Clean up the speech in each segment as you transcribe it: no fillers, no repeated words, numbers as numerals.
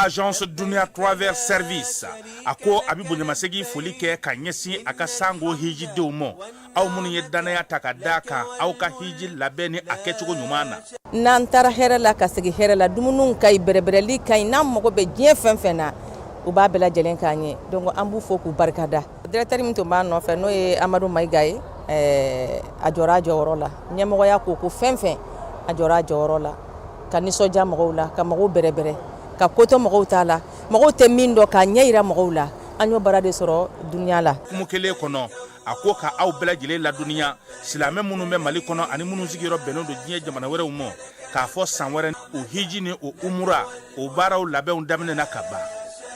Agence Dunia Travel Service a ko a bɛ bonyamasegin foli kɛ ka ɲɛsin a ka sango hijidenw ma, aw minnu ye dannaya ta ka da kan aw ka hiji labɛn ni a kɛcogo ɲuman na. N'an taara hɛrɛ la ka segin hɛrɛ la, dumuniw ka ɲi, bɛrɛbɛrɛli ka ɲi, n'an mago bɛ diɲɛ fɛn fɛn na, u b'a bɛɛ lajɛlen k'an ye. Donc an b'u fo k'u barikada. Directeur min tun b'an nɔfɛ, n'o ye Amadu Mayiga ye, ɛɛ a jɔra a jɔyɔrɔ la. Ɲɛmɔgɔya ko ko fɛn fɛn, a jɔra a jɔyɔrɔ la, ka nisɔndiya mɔgɔw la, ka mɔgɔw bɛrɛbɛrɛ, ka ko to mɔgɔw ta la, mɔgɔw tɛ min dɔn k'a ɲɛ jira mɔgɔw la. An y'o baara de sɔrɔ Dunia la. Hukumu kelen kɔnɔ, a ko ka aw bɛɛ lajɛlen ladɔnniya, silamɛ minnu bɛ Mali kɔnɔ ani minnu sigiyɔrɔ bɛnnen don diɲɛ jamana wɛrɛw ma, k'a fɔ san wɛrɛ o hiji ni o umura o baaraw labɛnw daminɛna ka ban.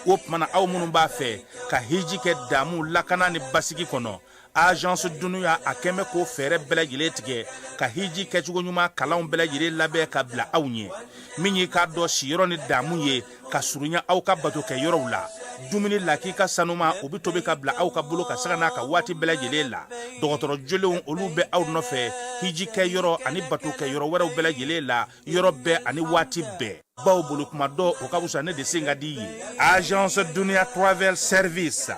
O tuma na, aw minnu b'a fɛ ka hiji kɛ damu, lakana ni basigi kɔnɔ, Agence Dunia a kɛn bɛ k'o fɛɛrɛ bɛɛ lajɛlen tigɛ ka hiji kɛcogo ɲuman kalanw bɛɛ lajɛlen labɛn ka bila aw ɲɛ, min y'i k'a dɔn siyɔrɔ ni damu ye ka surunya aw ka batokɛ yɔrɔw la. Dumuni lakika sanuma, o bɛ tobi ka bila aw ka bolo ka sanga n'a ka waati bɛɛ lajɛlen la. Dɔgɔtɔrɔ jolenw, olu bɛ aw nɔfɛ hiji kɛ yɔrɔ ani batokɛ yɔrɔ wɛrɛw bɛɛ lajɛlen la, yɔrɔ bɛɛ ani waati bɛɛ, baw bolo kuma dɔ o ka fisa ne de sen ka di ye. Agence Dunia Travel Service,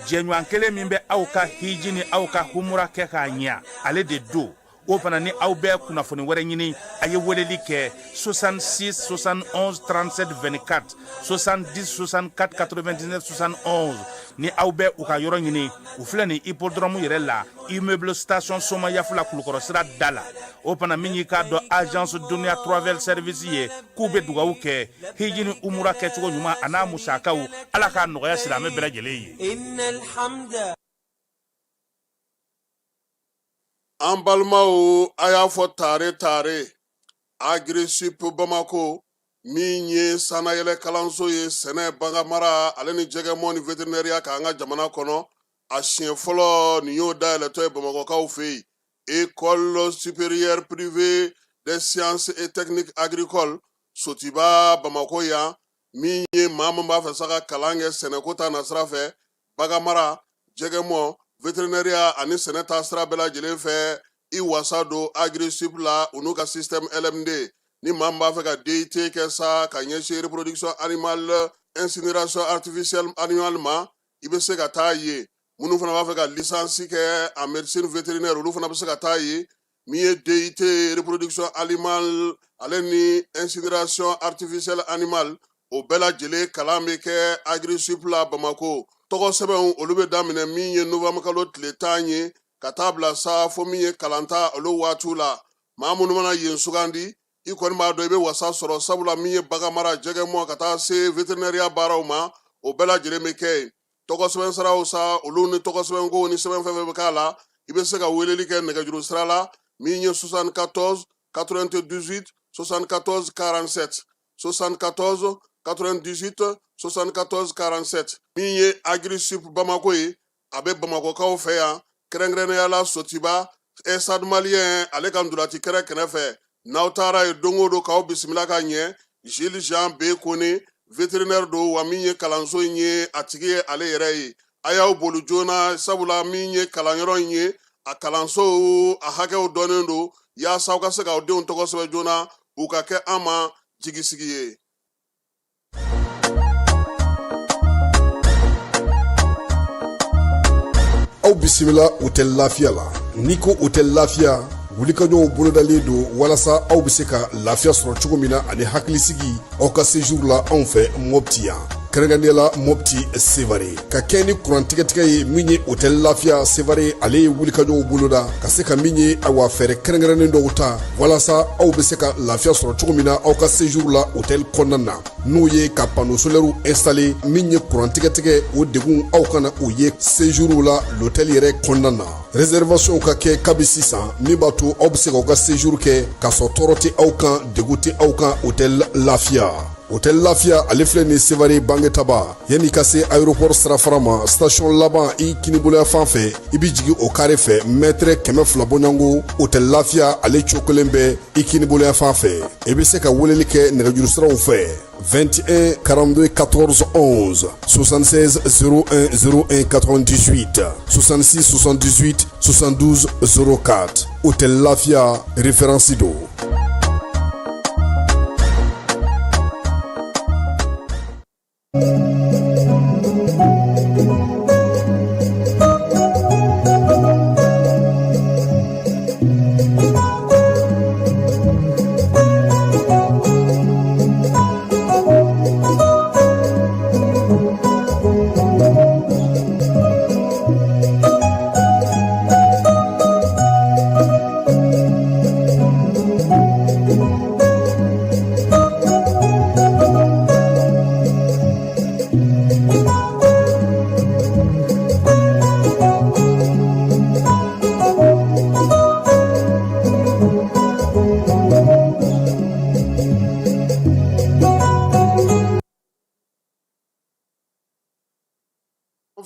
jɛɲɔgɔn kelen min bɛ aw ka hiji ni aw ka humura kɛ k'a ɲɛ, ale de don. O fana ni aw bɛ kunnafoni wɛrɛ ɲini, a ye weleli kɛ 66 71 37 24, 70 64 99 71. Ni aw bɛ u ka yɔrɔ ɲini, u filɛ nin hippodrome yɛrɛ la, immeuble station Somayafula, Kulukɔrɔ sira da la. O fana min y'i k'a dɔn Agence Dunia Travel Service ye, k'u bɛ dugawu kɛ hiji ni umura kɛcogo ɲuman a n'a musakaw, Ala k'a nɔgɔya silamɛ bɛɛ lajɛlen ye. An balimaw, a y'a fɔ tare tare, Agrisip Bamako min ye sannayɛlɛ kalanso ye sɛnɛ, baganmara ale ni jɛgɛmɔ ni veterinɛriya k'an ka jamana kɔnɔ, a siɲɛ fɔlɔ nin y'o dayɛlɛtɔ ye Bamakɔkaw fɛ yen. École supérieure privée des sciences et techniques agricoles, Sotiba, Bamakɔ yan, min ye maa min b'a fɛ sa ka kalan kɛ sɛnɛko ta nasira fɛ, baganmara, jɛgɛmɔ, veterinɛriya ani sɛnɛ ta sira bɛɛ lajɛlen fɛ, i wasa don Agrisip la, u n'u ka système LMD. Ni maa min b'a fɛ ka DUT kɛ sa ka ɲɛsin reproduction animale, incinération artificielle animale ma, i bɛ se ka taa yen. Minnu fana b'a fɛ ka licence kɛ en médecine vétérinaire, olu fana bɛ se ka taa yen. Min ye DUT reproduction animale ale ni incinération artificielle animale, o bɛɛ lajɛlen kalan bɛ kɛ Agrisip la Bamako. Tɔgɔ sɛbɛnw, olu bɛ daminɛ min ye novembre kalo tile 10 ye ka taa bila sa fo min ye kalanta olu waatiw la. Maa minnu mana yen sugandi, i kɔni b'a dɔn i bɛ wasa sɔrɔ, sabula min ye baganmara, jɛgɛmɔ ka taa se veterinɛriya baaraw ma, o bɛɛ lajɛlen bɛ kɛ yen. Tɔgɔ sɛbɛn siraw sa, olu ni tɔgɔ sɛbɛnko ni sɛbɛn fɛn fɛn bɛ k'a la, i bɛ se ka weleli kɛ nɛgɛjuru sira la min ye 74 98 74 47, 74 98 74 47. Min ye Agrisip Bamako ye, a bɛ Bamakɔkaw fɛ yan, kɛrɛnkɛrɛnnenya la Sotiba, Stade Malien ale ka ntolaci kɛrɛ kɛrɛfɛ. N'aw taara yen don o don, k'aw bisimila ka ɲɛ. Gilles Jean B Kone, vétérinaire don, wa min ye kalanso in ye a tigi ye ale yɛrɛ ye. A y'aw boli joona, sabula min ye kalanyɔrɔ in ye, a kalanso a hakɛw dɔnnen don, yaasa aw ka se k'aw denw tɔgɔ sɛbɛn joona, u ka kɛ an ma jigisigi ye. Aw bisimila Hôtel Lafiya la. N'i ko Hôtel Lafiya, wulikajɔw bolodalen don walasa aw bɛ se ka lafiya sɔrɔ cogo min na ani hakilisigi aw ka séjour la anw fɛ Mopti yan. Kɛrɛnkɛrɛnnenya la Mopti Sevare ka kɛ ni kuran tigɛtigɛ ye min ye Hôtel Lafiya Sevare ale ye wulikajɔw boloda ka se ka min ye awa fɛɛrɛ kɛrɛnkɛrɛnnen dɔw ta walasa aw bɛ se ka lafiya sɔrɔ cogo min na aw ka séjour la hôtel kɔnɔna na, n'o ye ka panneau solaire installer min ye kuran tigɛtigɛ o degun aw kana o ye séjour la l'hôtel yɛrɛ kɔnɔna na. Réservation ka kɛ kabi sisan min b'a to aw bɛ se k'aw ka séjour kɛ k'a sɔrɔ tɔɔrɔ tɛ aw kan, degun tɛ aw kan Hôtel Lafiya. Hôtel Lafiya ale filɛ nin Sevare Bangetaba, yanni ka se aéroport sirafara ma, station laban i kiniboloya fan fɛ, i bɛ jigin o kare fɛ mètre 200 bɔɲɔgɔnko. Hôtel Lafiya ale cokolen bɛ i kiniboloya fan fɛ. I bɛ se ka weleli kɛ nɛgɛjuru siraw fɛ 21 42 14 11, 76 01 01 98, 66 78 72 04. Hôtel Lafiya référence don.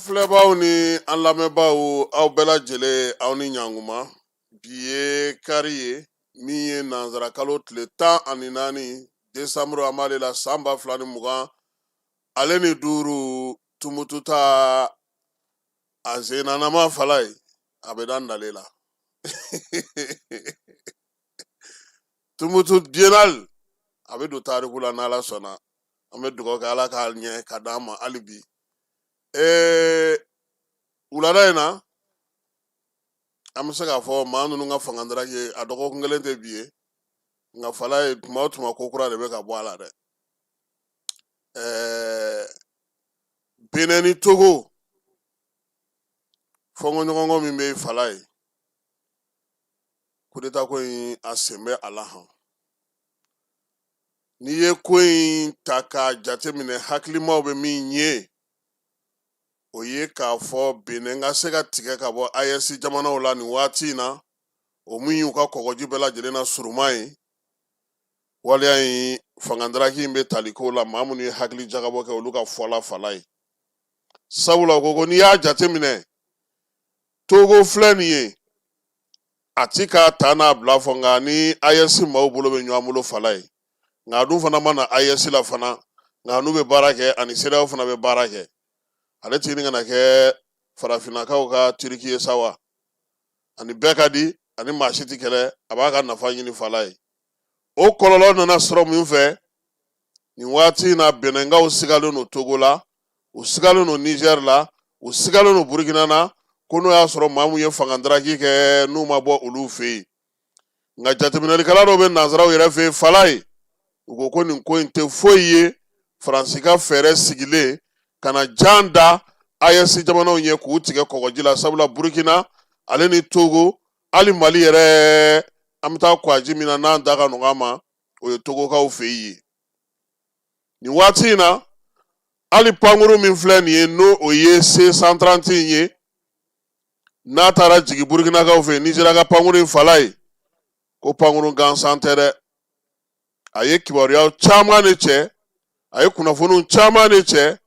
Filɛbaaw ni an lamɛnbaaw, aw bɛɛ lajɛlen, aw ni ɲankuma. Bi ye kari ye min ye nanzara kalo tile 14 desanburu, an b'ale la san 2025. Tumutu ta a zenanama fala ye, a bɛ da nale la. Tumutu biennale a bɛ don tariku la n'Ala sɔnna. An bɛ dugawu kɛ Ala k'a ɲɛ ka d'an ma hali bi. Wulada in na, an bɛ se k'a fɔ maa ninnu ka fanga daraki a dɔgɔkun kelen tɛ bi ye, nka fala ye tuma o tuma ko kura de bɛ ka bɔ a la dɛ. Benin ni Togo fɔnkɔɲɔgɔnkɔ min bɛ fala ye, kudeta ko in a sen bɛ a la han. N'i ye ko in ta k'a jateminɛ, hakilimaw bɛ min ye, o ye k'a fɔ Benin ka se ka tigɛ ka bɔ AES jamanaw la nin waati in na, o min y'u ka kɔgɔji bɛɛ lajɛlen na surunman ye. Waleya in, fanga daraki in bɛ tali ko la, maa minnu ye hakili jagabɔ kɛ, olu ka fɔ la fala ye. Sabula ko n'i y'a jateminɛ, Togo filɛ nin ye, a ti k'a ta n'a bila fɔ, nka ni AES maaw bolo bɛ ɲɔgɔn bolo fala ye, nka a dun fana ma na AES la fana, nka n'u bɛ baara kɛ ani CEDEAO fana bɛ baara kɛ. Ale ti ɲini ka na kɛ farafinnakaw ka Turiki ye sa wa, ani bɛɛ ka di, ani maa si tɛ kɛlɛ, a b'a ka nafa ɲini fala ye. O kɔlɔlɔ nana sɔrɔ min fɛ nin waati in na, Benɛnkaw sigalen don Togo la, u sigalen don Niger la, u sigalen don Burukina na, ko n'o y'a sɔrɔ maa mun ye fanga daraki kɛ n'u ma bɔ olu fɛ yen. Nka jateminɛlikɛla dɔw bɛ nansaraw yɛrɛ fɛ yen fala ye, u ko ko nin ko in tɛ foyi ye Faransi ka fɛɛrɛ sigilen ka na jan da AES jamanaw ɲɛ k'u tigɛ kɔgɔji la. Sabula Burukina ale ni Togo, hali Mali yɛrɛ, an bɛ taa kwaji min na n'an da ka nɔgɔn a ma, o ye Togokaw fɛ yen nin waati in na. Hali pankuru min filɛ nin ye, n'o o ye C130 in ye, n'a taara jigin Burukinakaw fɛ yen, Nizeriya ka pankuru in fala ye, ko pankuru gansan tɛ dɛ. A ye kibaruya caman de cɛ, a ye kunnafoniw caman de cɛ,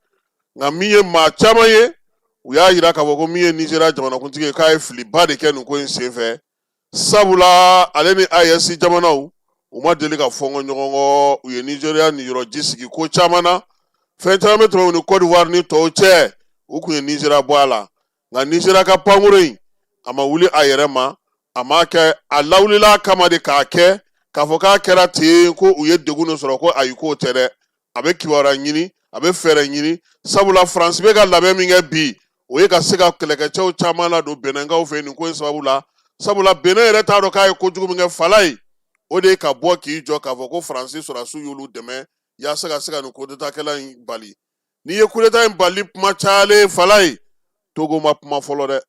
nka min ye maa caman ye, u y'a yira k'a fɔ ko min ye Nizeriya jamanakuntigi ye, k'a ye filiba de kɛ nin ko in senfɛ. Sabula ale ni AES jamanaw, u ma deli ka fɔnkɔ ɲɔgɔn kɔ. U ye Nizeriya niyɔrɔ ji sigi ko caman na, fɛn caman bɛ tɛmɛ u ni Côte d'Ivoire ni tɔw cɛ, u kun ye Nizeriya bɔ a la. Nka Nizeriya ka pankuru in, a ma wuli a yɛrɛ ma, a m'a kɛ, a lawulila a kama de k'a kɛ. K'a fɔ k'a kɛra ten ko u ye degun dɔ sɔrɔ, ko ayi, k'o tɛ dɛ. A bɛ kibaruya ɲini, a bɛ fɛɛrɛ ɲini, sabula Faransi bɛ ka labɛn min kɛ bi, o ye ka se ka kɛlɛkɛcɛw caman ladon Benɛnkaw fɛ nin ko in sababu la. Sabula Benɛn yɛrɛ t'a dɔn k'a ye kojugu min kɛ fala ye, o de ye ka bɔ k'i jɔ k'a fɔ ko Faransi sɔrɔdasiw y'olu dɛmɛ yaasa ka se ka nin kudetakɛla in bali. N'i ye kudeta in bali kuma cayalen Falaye, Togo ma kuma fɔlɔ dɛ.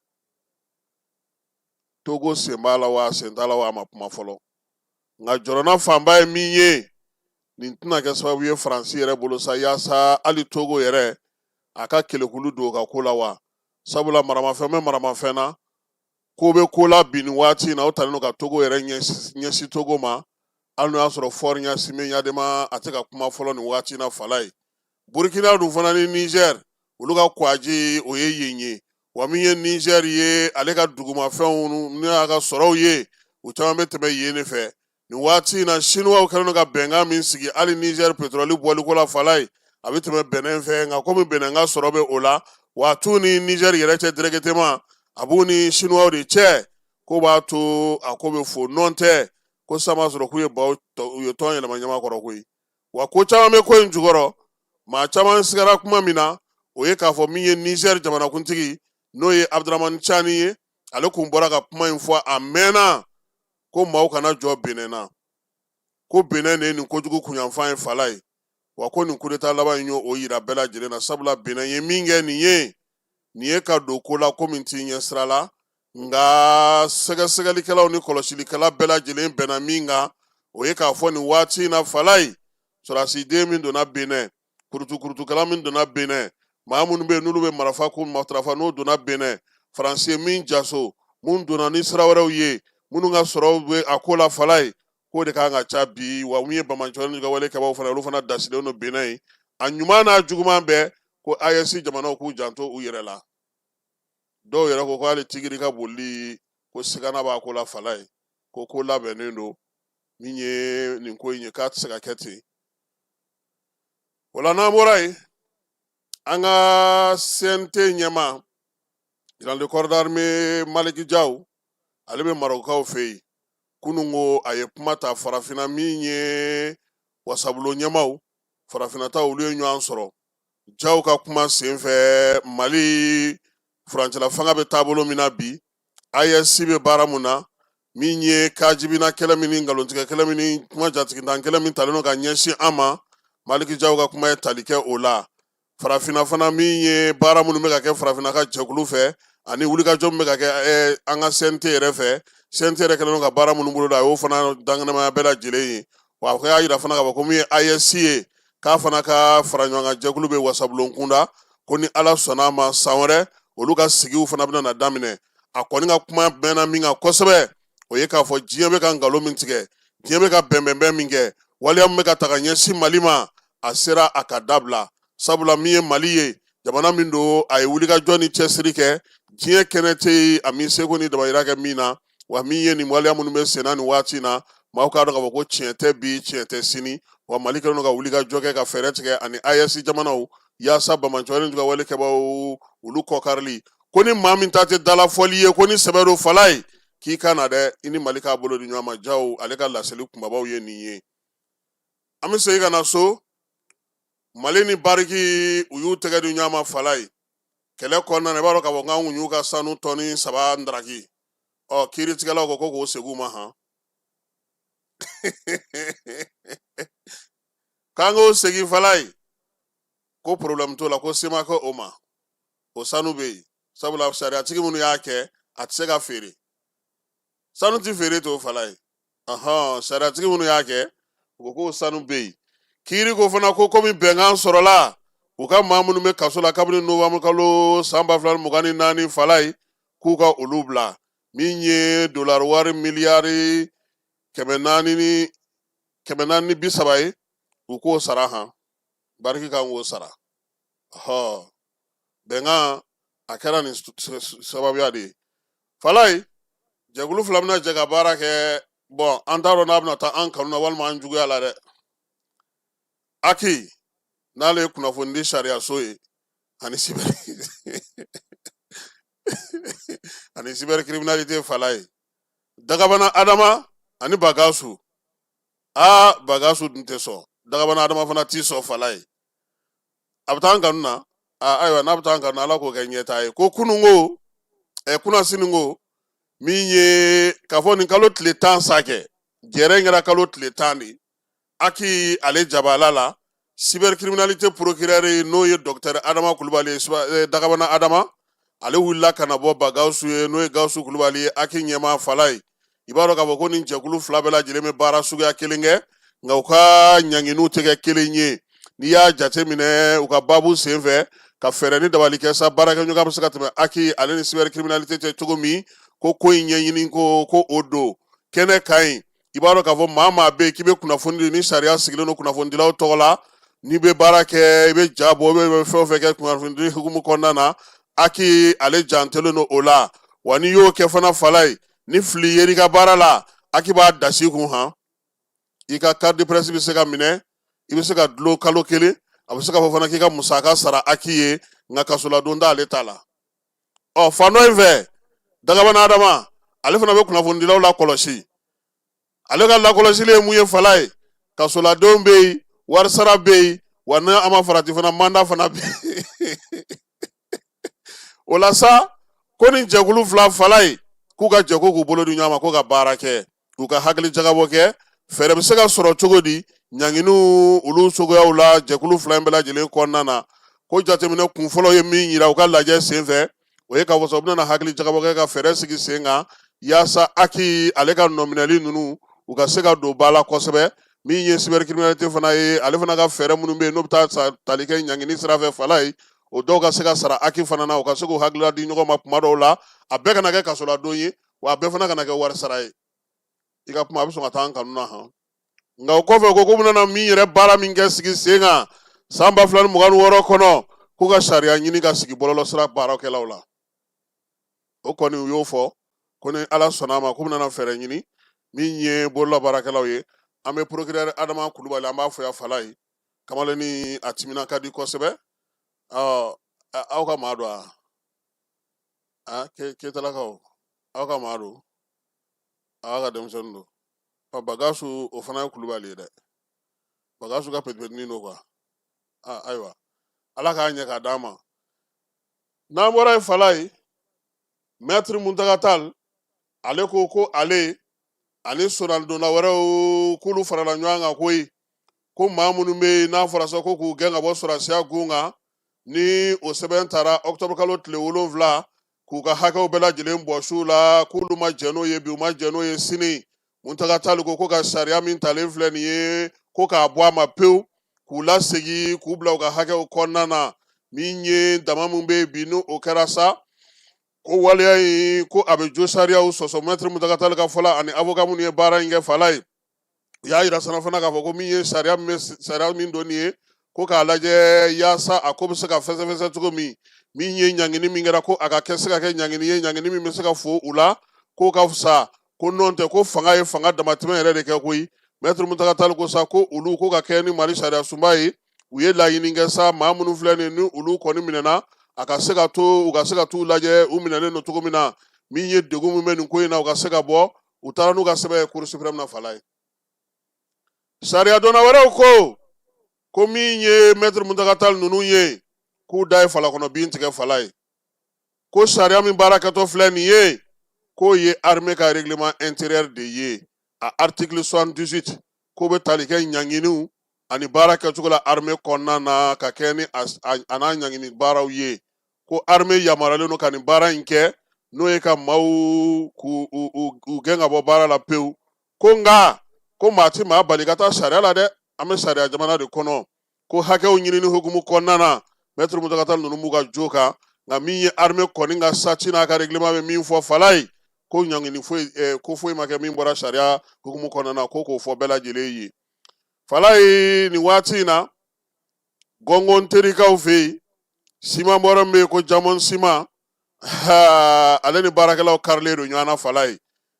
Togo sen b'a la wa sen t'a la wa, a ma kuma fɔlɔ. Nka jɔrɔna fanba ye min ye, nin tɛna kɛ sababu ye Faransi yɛrɛ bolo sa, yaasa hali Togo yɛrɛ a ka kelekulu don o ka ko la wa? Sabula maramafɛn bɛ maramafɛn na, ko bɛ ko la bi nin waati in na, o talen don ka Togo yɛrɛ ɲɛsin Togo ma, hali n'o y'a sɔrɔ Faure Gnassingbé Eyadéma a tɛ ka kuma fɔlɔ nin waati in na Falaye. Burkina dun fana ni Niger, olu ka kwaji o ye yen ye. Wa min ye Niger ye, ale ka dugumafɛnw ni a ka sɔrɔw ye, u caman bɛ tɛmɛ yen de fɛ nin waati in na. Siniwaw kɛlen don ka bɛnkan min sigi hali Niger pétrole bɔliko la Falaye, a bɛ tɛmɛ Benin fɛ. Nka komi Benin ka sɔrɔ bɛ o la, wa a t'u ni Niger yɛrɛ cɛ directement, a b'u ni Siniwaw de cɛ. Ko b'a to a ko bɛ fo nɔn tɛ ko sisan b'a sɔrɔ k'u ye baw u ye tɔn yɛlɛma ɲama kɔrɔ koyi. Wa ko caman bɛ ko in jukɔrɔ. Maa caman sigara kuma min na, o ye k'a fɔ min ye Niger jamanakuntigi, n'o ye Abdramani Tiani ye, ale kun bɔra ka kuma in fɔ a mɛnna, ko maaw kana jɔ Benin na, ko Benin de ye nin kojugu kunyanfan ye Falaye. Wa ko nin kudeta laban in y'o o yira bɛɛ lajɛlen na, sabula Benin ye min kɛ nin ye, nin ye ka don ko la ko min t'i ɲɛ sira la. Nka sɛgɛsɛgɛlikɛlaw ni kɔlɔsilikɛla bɛɛ lajɛlen bɛnna min kan, o ye k'a fɔ nin waati in na Falaye, sɔrɔdasiden min donna Benin, kurutukurutukɛla min donna Benin, maa minnu bɛ yen n'olu bɛ marifa ko matarafa n'o donna Benin, Faransi ye min jaso, mun donna ni sira wɛrɛw ye, minnu ka sɔrɔw bɛ a ko la Falaye, k'o de kan ka ca bi. Wa min ye banbaanciwale ni ka wale kɛbaaw fana, olu fana dasilen don Benin ye. A ɲuman n'a juguman bɛɛ, ko AES jamanaw k'u janto u yɛrɛ la. Dɔw yɛrɛ ko ko hali tigiri ka bolili, ko sigana b'a ko la Falaye, ko ko labɛnnen don. Min ye nin ko in ye, k'a tɛ se ka kɛ ten. O la n'an bɔra yen, an ka CNT ɲɛmaa, général de corps d'armée Maliki Jaw, ale bɛ Marɔkukaw fɛ yen. Kunun ko a ye kuma ta farafinna, min ye wasabulon ɲɛmaaw farafinna ta, olu ye ɲɔgɔn sɔrɔ. Jaw ka kuma senfɛ, Mali furancɛla fanga bɛ taabolo min na bi, AES bɛ baara mun na, min ye kajibina kɛlɛ min ni nkalontigɛ kɛlɛ min ni kuma jatigintan kɛlɛ min talen don ka ɲɛsin an ma, Maliki Jaw ka kuma ye tali kɛ o la. Farafinna fana, min ye baara minnu bɛ ka kɛ farafinna ka jɛkulu fɛ ani wulikajɔ min bɛ ka kɛ an ka CNT yɛrɛ fɛ, CNT yɛrɛ kɛlen don ka baara minnu boloda, a y'o fana dankɛnɛmaya bɛɛ lajɛlen ye. Wa a y'a yira fana k'a fɔ ko min ye AES ye, k'a fana ka fara ɲɔgɔn kan jɛkulu bɛ wasabulon kunda, ko ni Ala sɔnna a ma, san wɛrɛ olu ka sigiw fana bɛna na daminɛ. A kɔni ka kuma mɛnna min kan kosɛbɛ, o ye k'a fɔ diɲɛ bɛ ka nkalon min tigɛ, diɲɛ bɛ ka bɛnbɛnbɛn min kɛ, waleya min bɛ ka ta ka ɲɛsin Mali ma, a sera a ka dabila. Sabula min ye Mali ye, jamana min don, a ye wulikajɔ ni cɛsiri kɛ, diɲɛ kɛnɛ tɛ yen a min seko ni dabayira kɛ min na. Wa min ye nin waleya minnu bɛ senna nin waati in na, maaw k'a dɔn k'a fɔ ko tiɲɛ tɛ bi, tiɲɛ tɛ sini. Wa Mali kɛlen don ka wulikajɔ kɛ ka fɛɛrɛ tigɛ ani AES jamanaw yaasa banbaanciwale ka wale kɛbaaw olu kɔkarili. Ko ni maa min ta tɛ dalafɔli ye, ko ni sɛbɛ don Falaye, k'i ka na dɛ, i ni Mali k'a bolo di ɲɔgɔn ma. Jaw ale ka laseli kunbabaw ye nin ye. An bɛ segin ka na so. Mali ni Bariki, u y'u tɛgɛ di ɲɔgɔn ma Falaye kɛlɛ kɔnɔna na. I b'a dɔn k'a fɔ k'an kun y'u ka sanu tɔni 3 ndaraki. Ɔ kiiritigɛlaw ko k'o segin u ma han, k'an k'o segin Falaye, ko problème t'o la, ko se ma kɛ o ma, o sanu bɛ yen. Sabula sariyatigi minnu y'a kɛ, a tɛ se ka feere, sanu tɛ feere t'o Falaye. Ɔhɔn, sariyatigi minnu y'a kɛ, u ko k'o sanu bɛ yen. Kiiri ko fana ko komi bɛnkan sɔrɔla, u ka maa minnu bɛ kaso la kabini novembre kalo san 2024 Falaye, k'u ka olu bila. Min ye dolari wari miliyari 430 ye, u k'o sara han, Bariki kan k'o sara. Ɔhɔ, bɛnkan a kɛra nin sababuya de ye Falaye. Jɛkulu fila bɛna jɛ ka baara kɛ. Bɔn, an t'a dɔn n'a bɛna taa an kanu na walima an juguya la dɛ. Aki n'ale ye kunnafonidi sariyaso ye ani cybercriminalité Falaye, Dagabana Adama ani Bagasu. Aa, Bagasu dun tɛ sɔn, Dagabana Adama fana t'i sɔn Falaye. A bɛ taa an kanu na. Ayiwa, n'a bɛ taa an kanu na, Ala k'o kɛ ɲɛtaa ye. Ko kununko kunasini ko min ye k'a fɔ nin kalo tile 10 sa kɛ, jɛrɛ in kɛra kalo tile 10 de. Aki ale jabala la Cybercriminalité procureur ye, n'o ye docteur Adama Kulubali ye, Dagabana Adama, ale wulila ka na bɔ Bagawusu ye, n'o ye Gawusu Kulubali ye, HAC ɲɛmaa fala ye. I b'a dɔn k'a fɔ ko nin jɛkulu fila bɛɛ lajɛlen bɛ baara suguya kelen kɛ, nka u ka ɲanginiw tɛ kɛ kelen ye. N'i y'a jateminɛ u ka baabu senfɛ, ka fɛɛrɛ ni dabali kɛ sa, baarakɛɲɔgɔnya bɛ se ka tɛmɛ HAC ale ni cybercriminalité cɛ cogo min, ko in ɲɛɲini ko o don kɛnɛ kan yen. I b'a dɔn k'a fɔ maa maa bɛ yen k'i bɛ kunnafoni di, ni sariya sigilen don kunnafonidilaw tɔgɔ la, n'i bɛ baara kɛ, i bɛ ja bɔ, i bɛ fɛn o fɛn kɛ kunnafonidi hukumu kɔnɔna na, HAC ale jantolen don o la. Wa n'i y'o kɛ fana fala ye, ni fili yer'i ka baara la, HAC b'a dasi kun han. I ka carte de presse bɛ se ka minɛ, i bɛ se ka dulon kalo kelen, a bɛ se ka fɔ fana k'i ka musaka sara HAC ye, nka kasoladon t'ale ta la. Ɔ, fan dɔ in fɛ, Dagabana Adama ale fana bɛ kunnafonidilaw lakɔlɔsi. Ale ka lakɔlɔsili ye mun ye fala ye? Kasoladenw bɛ yen, warisara bɛ yen, wa ni a ma farati fana, mandat fana bɛ yen. O la sa, ko nin jɛkulu fila fala ye, k'u ka jɛ ko k'u bolo di ɲɔgɔn ma, ko ka baara kɛ, k'u ka hakili jagabɔ kɛ, fɛɛrɛ bɛ se ka sɔrɔ cogo di ɲanginiw olu cogoyaw la jɛkulu fila in bɛɛ lajɛlen kɔnɔna na. Ko jateminɛ kun fɔlɔ ye min yira u ka lajɛ senfɛ, o ye k'a fɔ sa u bɛna hakili jagabɔ kɛ ka fɛɛrɛ sigi sen kan yaasa HAC ale ka nɔminɛli ninnu, u ka se ka don ba la kosɛbɛ. Min ye cybercriminalité fana ye, ale fana ka fɛɛrɛ minnu bɛ yen n'o bɛ taa tali kɛ ɲangini sira fɛ fala ye, o dɔw ka se ka sara HAC fana na, u ka se k'u hakilila di ɲɔgɔn ma kuma dɔw la. A bɛɛ kana kɛ kasoladon ye, wa a bɛɛ fana kana kɛ wari sara ye. I ka kuma a bɛ sɔn ka taa an kanu na han. Nka o kɔfɛ, ko k'u bɛna min yɛrɛ baara min kɛ sigi sen kan san 2026 kɔnɔ, k'u ka sariya ɲini ka sigi bɔlɔlɔsira baarakɛlaw la. O kɔni, u y'o fɔ ko ni Ala sɔnna a ma, k'u bɛna fɛɛrɛ ɲini min ye bolola baarakɛlaw ye. An bɛ procureur Adama Kulubali, an b'a fɔ yan fala ye, kamalennin a timina ka di kosɛbɛ. Aw ka maa don a Keyitalakaw, aw ka maa don, aw ka denmisɛnnin don. Ɔ, Bagasu, o fana ye Kulubali ye dɛ. Bagasu ka petipetinin don quoi. Ayiwa, Ala k'a ɲɛ k'a d'an ma. N'an bɔra yen fala ye, maître Muntaga Tall ale ko ko ale ani sonalidonna wɛrɛw k'olu farala ɲɔgɔn kan koyi, ko maa minnu bɛ yen n'a fɔra sa ko k'u gɛn ka bɔ sɔrɔdasiya gun kan, ni o sɛbɛn tara octobre kalo tile 7, k'u ka hakɛw bɛɛ lajɛlen bɔsi u la, k'olu ma jɛn n'o ye bi, u ma jɛn n'o ye sini. Muntaga Tall ko ka sariya min talen filɛ nin ye, ko k'a bɔ a ma pewu, k'u lasegin k'u bila u ka hakɛw kɔnɔna na. Min ye dama min bɛ yen bi, n'o o kɛra sa, ko waleya in, ko a bɛ jo sariyaw sɔsɔ. Maître Muntaga Tall ka fɔ la, ani avocat minnu ye baara in kɛ fala ye, u y'a yira sana fana k'a fɔ ko min ye sariya min bɛ sariya min don nin ye, ko k'a lajɛ yaasa a ko bɛ se ka fɛsɛfɛsɛ cogo min. Min ye ɲangini min kɛra, ko a ka kɛ se ka kɛ ɲangini ye, ɲangini min bɛ se ka fo u la, k'o ka fisa, ko nɔn tɛ ko fanga ye fanga damatɛmɛ yɛrɛ de kɛ koyi. Maître Muntaga Tall ko sa ko olu ko ka kɛ ni Mali sariya sunba ye, u ye laɲini kɛ sa, maa minnu filɛ nin ni olu kɔni minɛna, a ka se ka to u ka se ka t'u lajɛ u minɛnen don cogo min na. Min ye degun min bɛ nin ko in na, u ka se ka bɔ. U taara n'u ka sɛbɛn ye Cour suprême na fala ye. Sariya dɔnna wɛrɛw ko min ye maître Muntaga Tall ninnu ye, k'u da ye falakɔnɔ bin tigɛ fala ye, ko sariya min baara kɛtɔ filɛ nin ye, k'o ye armée ka règlement intérieur de ye, a article 78, k'o bɛ tali kɛ ɲanginiw ani baara kɛcogo la armée kɔnɔna na, ka kɛ ni a n'a ɲangini baaraw ye, ko armée yamaruyalen don ka nin baara in kɛ, n'o ye ka maaw k'u u gɛn ka bɔ baara la pewu. Ko nka ko maa ti maa bali ka taa sariya la dɛ, an bɛ sariya jamana de kɔnɔ. Ko hakɛw ɲinini hukumu kɔnɔna na, maître Muntaga Tall ninnu b'u ka jo kan, nka min ye armée kɔni ka statut n'a ka règlement bɛ min fɔ fala ye, ko ɲangini foyi ko foyi ma kɛ min bɔra sariya hukumu kɔnɔna na, ko k'o fɔ bɛɛ lajɛlen ye fala ye. Nin waati in na, gɔngɔn terikaw fɛ yen, siman bɔrɔ min bɛ yen ko Diamond siman, ale ni baarakɛlaw karilen don ɲɔgɔn na fala ye,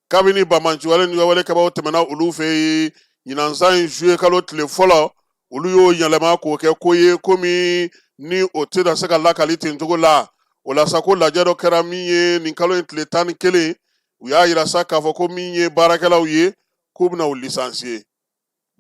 kabini banbaanciwale ni wale kɛbaaw tɛmɛna olu fɛ yen ɲinan san in juillet kalo tile fɔlɔ. Olu y'o yɛlɛma k'o kɛ ko ye komi ni o tɛna se ka lakali ten cogo la. O la sa, ko lajɛ dɔ kɛra min ye nin kalo in tile 11, u y'a yira sa k'a fɔ ko min ye baarakɛlaw ye, k'u bɛna u licencier.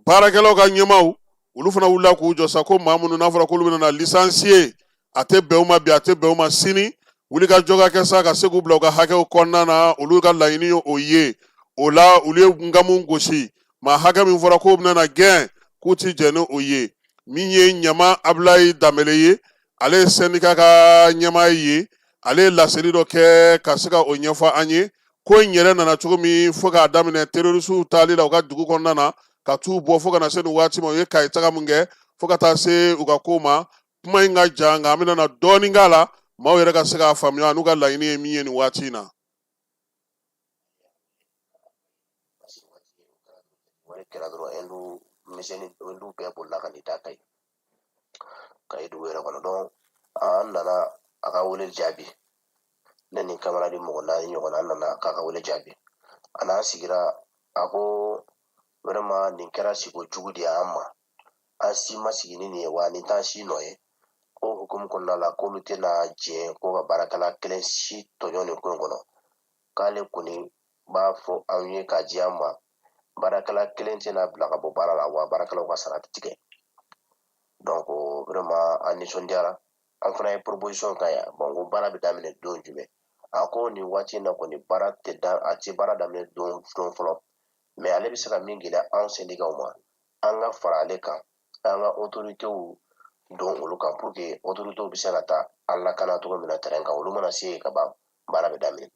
Baarakɛlaw ka ɲɛmaaw, olu fana wulila k'u jɔ sa, ko maa minnu n'a fɔra k'olu bɛna na licencier, a tɛ bɛn u ma bi, a tɛ bɛn u ma sini. Wulikajɔ ka kɛ sa ka se k'u bila u ka hakɛw kɔnɔna na, olu ka laɲini ye o ye. O la, olu ye nkamu gosi, maa hakɛ min fɔra k'o bɛna na gɛn, k'u ti jɛn ni o ye. Min ye Ɲama Abulayi Danbele ye, ale ye sɛndika ka ɲɛmaa ye, ale ye laseli dɔ kɛ ka se ka o ɲɛfɔ an ye ko in yɛrɛ nana cogo min, fo k'a daminɛ terorisiw taali la u ka dugu kɔnɔna na ka t'u bɔ, fo ka na se nin waati ma, u ye Kayi taga mun kɛ, fo ka taa se u ka ko ma. Kuma in ka jan, nka an bɛna na dɔɔnin k'a la, maaw yɛrɛ ka se k'a faamuya n'u ka laɲini ye min ye nin waati in na. Wari kɛra dɔrɔn, ɛndu misɛnnin, ɛndu bɛɛ bolila ka n'i da Kayi, Kayi dugu yɛrɛ kɔnɔ. Donc an nana a ka wele jaabi, ne ni camarade mɔgɔ naani ɲɔgɔn na, an nana k'a ka wele jaabi. A n'an sigira, a ko vraiment nin kɛra siko jugu de ye an ma, an si ma sigi ni nin ye, wa nin t'an si nɔ ye. Ko hukumu kɔnɔna la, k'olu tɛna jɛn ko ka baarakɛla kelen si tɔɲɔ nin ko in kɔnɔ. K'ale kɔni b'a fɔ anw ye k'a di an ma, baarakɛla kelen tɛna bila ka bɔ baara la, wa baarakɛlaw ka sara tɛ tigɛ. Donc vraiment an nisɔndiyara, an fana ye proposition k'a ye. Bon, ko baara bɛ daminɛ don jumɛn? A ko nin waati in na kɔni, baara tɛ da, a tɛ baara daminɛ don don fɔlɔ, mais ale bɛ se ka min gɛlɛya anw syndicats ma, an ka fara ale kan, an ka autorités don olu kan, pour que autorités bɛ se ka taa an lakana cogo min na terrain kan. Olu mana se yen ka ban, baara bɛ daminɛ.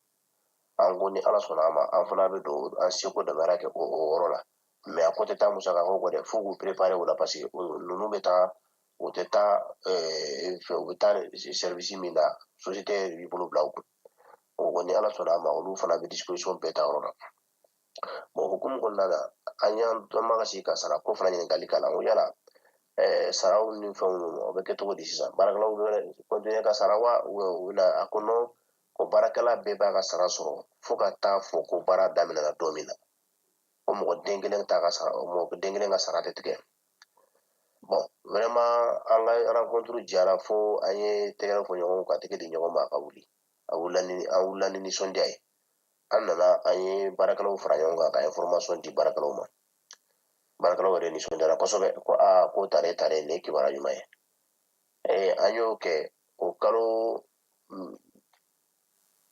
An ko ni Ala sɔnna a ma, an fana bɛ don an seko damayira kɛ o yɔrɔ la. Mais a ko tɛ taa musaka ko kɔ dɛ, fo k'u préparer o la, parce que ninnu bɛ taa, u tɛ taa fɛ, u bɛ taa service min na, société yɛrɛ b'i bolo bila u kun. O ko ni Ala sɔnna a ma, olu fana bɛ disposition bɛɛ ta yɔrɔ la. Bon, hukumu kɔnɔna la, an y'an an ma ka sigi ka sara ko fana ɲininkali k'a la. N ko yala saraw ni fɛnw, o bɛ kɛ cogo di sisan? Baarakɛlaw bɛ continuer ka sara wa u bɛna? A ko non, ko baarakɛla bɛɛ b'a ka sara sɔrɔ fo ka taa fɔ ko baara daminɛna don min na, ko mɔgɔ den kelen t'a ka sara, mɔgɔ den kelen ka sara tɛ tigɛ. Bon, vraiment an ka rencontre diyara, fo an ye tɛgɛrɛ fɔ ɲɔgɔn ka tɛgɛ di ɲɔgɔn ma ka wuli. A wulila ni, an wulila ni nisɔndiya ye. An nana, an ye baarakɛlaw fara ɲɔgɔn kan ka information di baarakɛlaw ma. Baarakɛlaw yɛrɛ nisɔndiyara kosɛbɛ, ko aa, ko tare tare, nin ye kibaruya ɲuman ye. An y'o kɛ, o kalo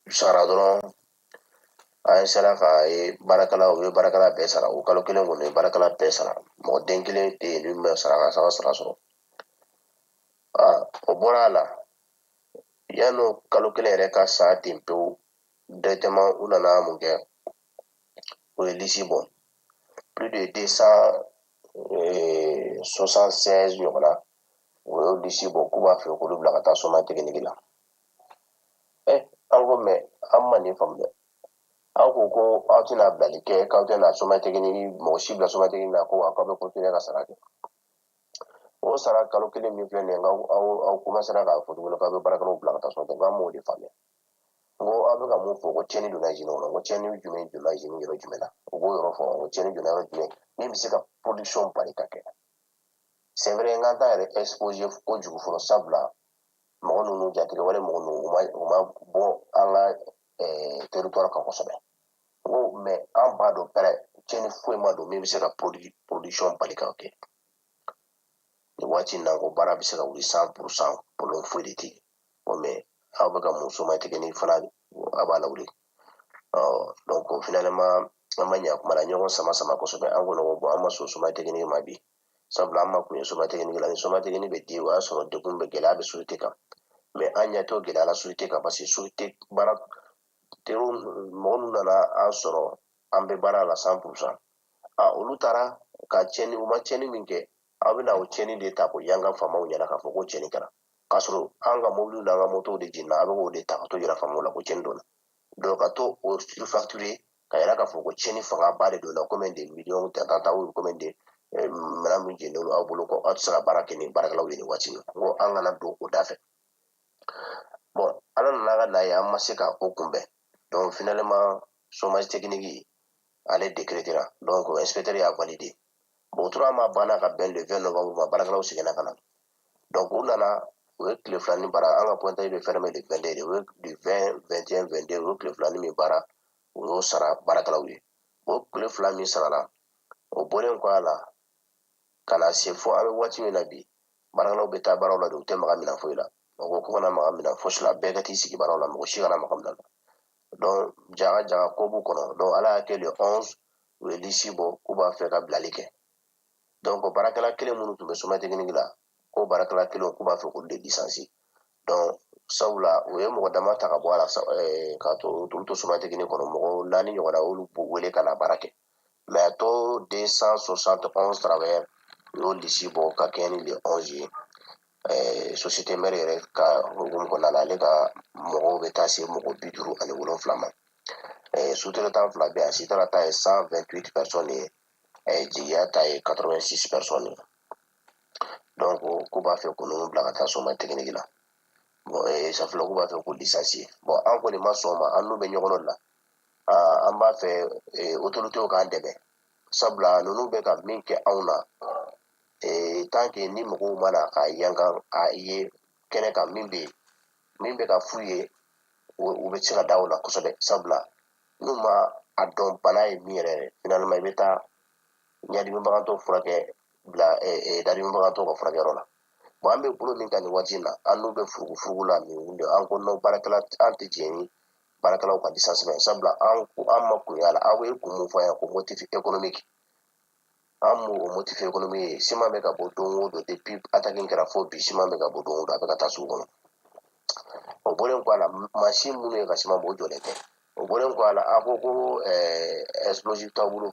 sara dɔrɔn, an sera ka ye baarakɛlaw, u ye baarakɛla bɛɛ sara. O kalo kelen kɔni, baarakɛla bɛɛ sara, mɔgɔ den kelen tɛ yen min bɛ sara ka sara sɔrɔ. Aa, o bɔra a la, yan'o kalo kelen yɛrɛ ka sa ten pewu, directement u nana mun kɛ? U ye liste bɔ, plus de 276 ɲɔgɔnna. U y'o liste bɔ k'u b'a fɛ k'olu bila ka taa chômage technique la. An ko mais an ma nin faamu dɛ. Aw ko ko aw tɛna bilali kɛ, k'aw tɛna chômage technique, mɔgɔ si bila chômage technique la, ko wa k'aw bɛ continuer ka sara kɛ. O sara kalo kelen min filɛ nin ye, aw aw commencera k'a fɔ tuguni k'aw bɛ baarakɛlaw bila ka taa chômage technique. An m'o de faamuya. N ko aw bɛ ka mun fɔ? Ko tiɲɛni donna usine kɔnɔ. N ko tiɲɛni jumɛn donna usine yɔrɔ jumɛn na? U b'o yɔrɔ fɔ. N ko tiɲɛni donna yɔrɔ jumɛn min bɛ se ka production bali ka kɛ? C'est vrai, n k'an t'a yɛrɛ exposé kojugu fɔlɔ, sabula mɔgɔ ninnu, jatigɛ wale mɔgɔ ninnu, u ma bɔ an ka territoire kan kosɛbɛ. N ko mais an b'a dɔn pɛrɛ, tiɲɛni foyi ma don min bɛ se ka production bali ka kɛ nin waati in na. Ko baara bɛ se ka wuli 100%, problème foyi de tɛ yen. Ko mais aw bɛ ka mun chômage technique fana, a b'a lawuli. Ɔ donc finalement an ma ɲɛ kuma la, ɲɔgɔn sama sama kosɛbɛ. An ko ko bon, an ma sɔn chômage technique ma bi, sabula an ma kun ye chômage technique la. Ni chômage technique bɛ di, o y'a sɔrɔ degun bɛ, gɛlɛya bɛ société kan. Mais an ɲɛ t'o gɛlɛya la société kan, parce que société baara teriw, mɔgɔ minnu nana an sɔrɔ, an bɛ baara la 100%. A olu taara ka tiɲɛni, u ma tiɲɛni min kɛ, aw bɛna o tiɲɛni de ta k'o yanga faamaw ɲɛna k'a fɔ ko tiɲɛni kɛra, k'a sɔrɔ an ka mobiliw n'an ka motow de jenina. A bɛ k'o de ta ka to yira faamaw la ko tiɲɛni donna. Donc ka to o surfacturer ka yira k'a fɔ ko tiɲɛni fangaba de donna, combien de millions ta ou combien de minɛn min jeninen don aw bolo, ko aw tɛ se ka baara kɛ ni baarakɛlaw ye nin waati in na. N ko an kana don o da fɛ. Bon, Ala nana ka na ye, an ma se ka o kunbɛn. Donc finalement chômage technique ale décrétera, donc inspecteur y'a validé. Bon, o tora ma banna ka bɛn le 20 novembre ma, baarakɛlaw seginna ka na. Donc u nana, u ye tile fila ni baara. An ka pointage bɛ fermé le 22 de. U ye du 20, 21, 22, u ye tile fila ni min baara, u y'o sara baarakɛlaw ye. O tile fila min sarala, o bɔlen kɔ a la, ka na se fo an bɛ waati min na bi, baarakɛlaw bɛ taa baaraw la de, u tɛ maga minɛn foyi la. O ko k'u kana maga minɛn fosi la, bɛɛ ka t'i sigi baaraw la, mɔgɔ si kana maga minɛn na. Donc jaga jaga ko b'u kɔnɔ. Donc Ala y'a kɛ, le 11, u ye liste bɔ k'u b'a fɛ ka bilali kɛ. Donc baarakɛla kelen minnu tun bɛ sommet technique la, ko baarakɛla kelen k'u b'a fɛ k'olu de licencier. Donc sabula u ye mɔgɔ dama ta ka bɔ a la ka to olu to sommet technique kɔnɔ, mɔgɔ naani ɲɔgɔnna, olu wele ka na baara kɛ. Mais a tɔ 271 travailleurs, u y'o lisi bɔ ka kɛɲɛ ni le 11 ye. Société mère yɛrɛ ka hukumu kɔnɔna la, ale ka mɔgɔw bɛ taa se mɔgɔ 57 ma. Sous-traitant fila bɛ yan, Sitara ta ye 128 personnes ye, Jigiya ta ye 86 personnes ye. Donc k'u b'a fɛ k'u ninnu bila ka taa sommet technique la. Bon, safila k'u b'a fɛ k'u licencier. Bon, an kɔni ma sɔn o ma, an n'u bɛ ɲɔgɔn la. An b'a fɛ autorités k'an dɛmɛ, sabula ninnu bɛ ka min kɛ anw na, tant que ni mɔgɔw ma na k'a yankan a ye kɛnɛ kan, min bɛ yen, min bɛ ka f'u ye, u bɛ se ka da o la kosɛbɛ. Sabula n'u ma a dɔn bana ye min yɛrɛ, finalement i bɛ taa ɲadimibagantɔ furakɛ bila dadimibagantɔ ka furakɛyɔrɔ la. Bon, an bɛ bolo min kan nin waati in na, an n'u bɛ furugufurugu la nin de. An ko non, baarakɛla, an tɛ jɛn ni baarakɛlaw ka licenciement, sabula an ma kun y'a la. Aw ye kun mun fɔ an ye ko motif économique, an m'o o motif économique ye. Siman bɛ ka bɔ don o don, depuis attaque in kɛra fo bi, siman bɛ ka bɔ don o don, a bɛ ka taa sugu kɔnɔ. O bɔlen kɔ a la, mansin minnu ye ka siman bɔ, o jɔlen tɛ. O bɔlen kɔ a la, a ko ko explosif t'aw bolo.